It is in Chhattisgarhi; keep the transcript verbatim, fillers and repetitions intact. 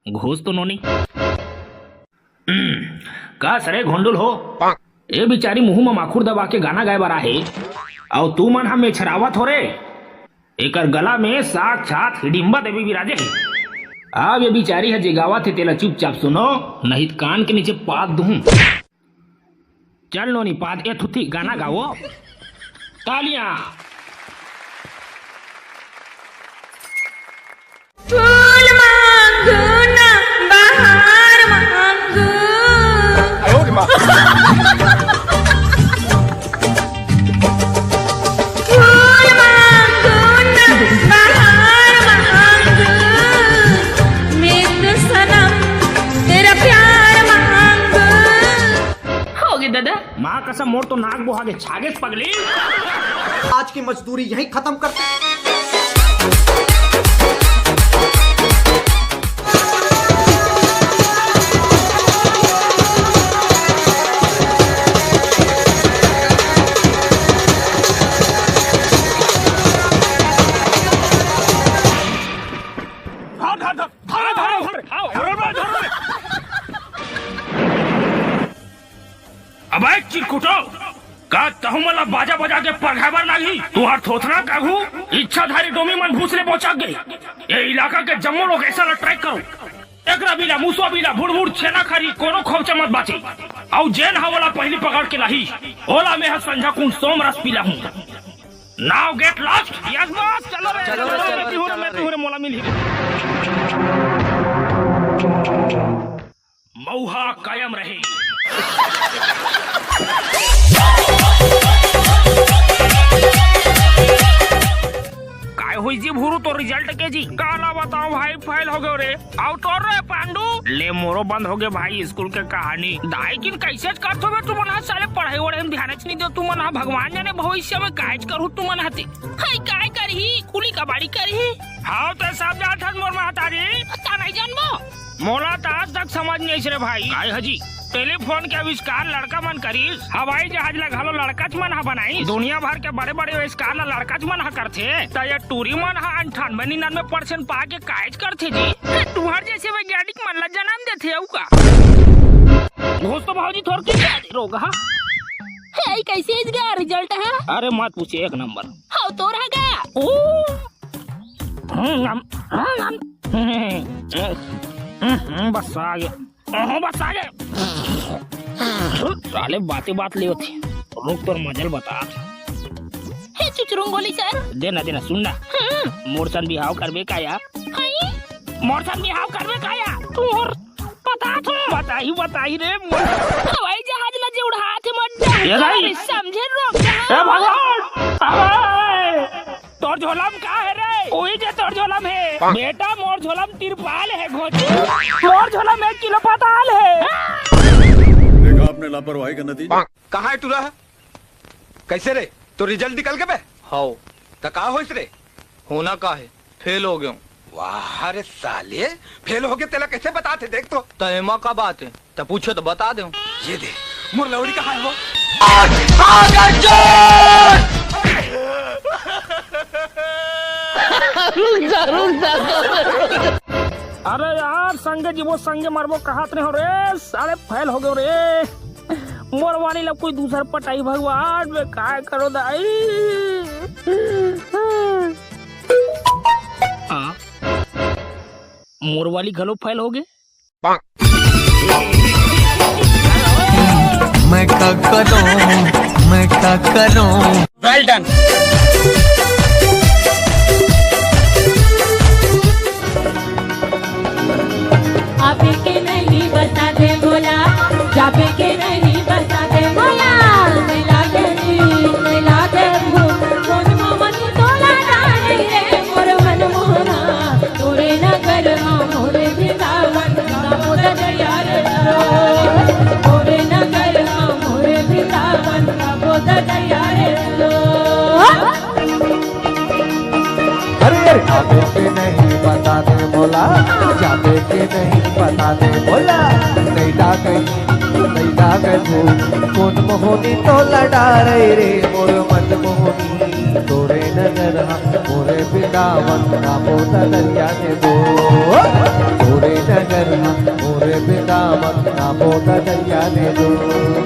घुस तो नोनी। हम्म, का सरे घोंडुल हो? ए बिचारी मुंह म माखुर दबा के गाना गाए बर आहे, अउ तू मन ह मेछरावत हो रे। एकर गला में साक्षात हिडिंबा देवी विराजे हे। अब ये बिचारी ह जे गावत हे तेला चुपचाप सुनो, नहीं त कान के नीचे पाद दूं। चल नोनी पाद ए थुथी गाना गाओ। तालियां। फूल मांगू ना बहार मांगू। फूल मांगू ना बहार मांगू। मैं तो सनम तेरा प्यार मांगू। होगे दादा। माँ कसम, मोर तो नाक बोहा के छागेस पगली। आज की मजदूरी यहीं खत्म करते हैं। अबे चिरकुटो, का तहु मन ला बाजा बजा के पढ़ाए बर लागही? तुहर थोथना कहू इच्छाधारी डोमी मन भूसले बोचक गे। ये इलाका के जम्मो लोकेशन ला ट्रैक करो। एकरा बिना, मुसवा बिना, भुड़भुड़, छेना खरी, कोनो खोपचा मत बाचे। अउ जेन ह ओला पहिली पकड़ के लाही, ओला मेंह संझा कुन सोम रस पिलाहूं। Now get lost। Yes boss, चलो रे, चलो रे, चलो रे, चलो रे, चलो रे, चलो रे। मोला मिलही रे। मऊहा कायम रहे। काय होइस जी भुरू तोर रिजल्ट के जी? काला बताओं भाई, फेल हो गयो रे। अउ तोर रे पांडू? ले मोरो बंद हो गए भाई स्कूल के कहानी। दाई किन कैसे करथो बे तुमन ह साले, पढ़ाई वढ़ाई में ध्यान च नहीं दो तुमन ह। भगवान जाने भविष्य में कायच करू तुमन ह ते। हाय काय करही? कुली कबाड़ी करही? हाव ते सब जानथन मोर महतारी। ता नहीं जानबो? मोला त आज तक समझ नइ आइस रे भाई। काय हजी? टेलीफोन के आविष्कार लड़का मन करिस, हवाई जहाज ला घलो लड़काच मन ह बनाइस, दुनिया भर के बड़े-बड़े आविष्कार ला लड़काच मन ह करथे, त ये टूरी मन ह अंठानबे निन्यानबे परसेंट पा के कायच करथे जी। तुहर जैसे वैज्ञानिक मन ला जन्म देथे अउ का? घुस तो भौजी थोर के क्या दे रोग ह? हे, ई कैसे इस गया रिजल्ट ह? अरे मत पूछे, एक नंबर। हव तोर ह गा। ओ। हम्म, हम्म, हम्म, हम्म, बस आ गया। ओहो, बस आ गया। साले बाते बात ले होती। रुक तोर मजल बता। हे चुचरुंग बोली सर। देना, देना, सुन ना। हम्म। मोर सन बिहाव करबे का या? हई? मोर सन बिहाव करबे का या? तोर पता तो बताही, बताही रे। हवाई जहाज ला जे उड़ाथे मत ये भाई। समझे रोग। हे भगवान। अबे! तोर झोला म का हे रे? उही जे तोर झोला म हे। बेटा, मोर झोला म तिरपाल हे, घोची। मोर झोला म एक किलो पताल हे। देखा आपने लापरवाही का नतीजा। कहाँ हे टूरा? कैसे रे? तोर रिजल्ट निकल गे बे? हव। त का होइस रे? होना का हे? फेल हो गेंव। वाह रे साले, फेल हो गे तेला कैसे बतात हे देख तो। त एमा का बात हे? त पूछे त बता देंव। ये दे, मोर लौड़ी कहाँ हे वो? अरे यार, संगे जीबो, संगे मरबो कहत रहेंव रे, साले फेल हो गेंव रे। मोर वाली ला कोई दूसर पटाही भगवान, मैं काय करों दाई। हाँ? मोर वाली घलो फेल हो गे। मैं का करों, मैं का करों। Well done। आबे के नहीं बता दे मोला, जाबे के नहीं बता दे मोला। मिला दे नी, मिला दे भू, मन मोहन तोला डाले रे, मोर मन मोहना। तोरे नगर मा मोरे वृंदावन, गाबो ददरिया रे लो। तोरे नगर मा मोरे वृंदावन, गाबो ददरिया रे लो। अरे, अरे, आबे के नहीं बता दे मोला, जाबे के नहीं बता दे मोला। नहीं डाके, नहीं डाके तू, कौन मोहनी तो लड़ा रहे रे, मोर मन मोहनी। तोरे नगर हा मोरे वृंदावन, गाबो ददरिया ने दो। तोरे नगर दे दो।